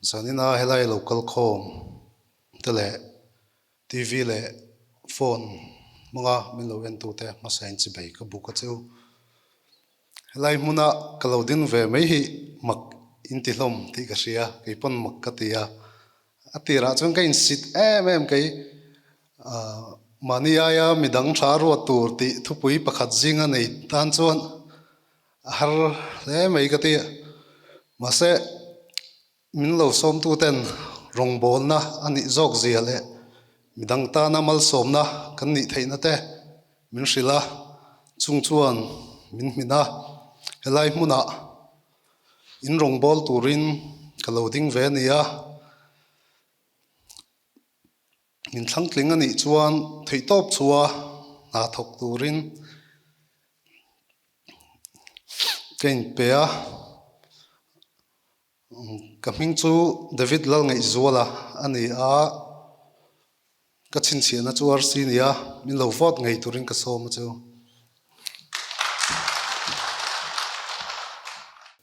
Zanina helai lo kal khawm te leh TV leh phone hmanga min lo en tute hmasa in chibei ka buk a cheu. Helai hmuna ka lo ding ve mai hi mak in ti hlawm tih ka hria, kei pawn mak ka ti a. A tirah chuan ka insit em em kei mahni aia midang tha ruat tur tih thupui pakhat zinga nei tan chuan a har hle mai ka ti a. Mahse min lo sawmtu ten rawngbawlna a nih zawk zia leh midang tana malsawmna kan nih theihna te min hrilh a, chung chuan min hmin a. Helai hmunah in rawngbâwl turin ka lo ding ve a ni a. Min thlangtling a nih chuan theihtawp chua hna thawk turin ka inpe a. Ka hming chu David Lalngaihzuala a ni a, ka chhinchhiahna chu RC a ni a, min lo vote ngei turin ka sawm a chu.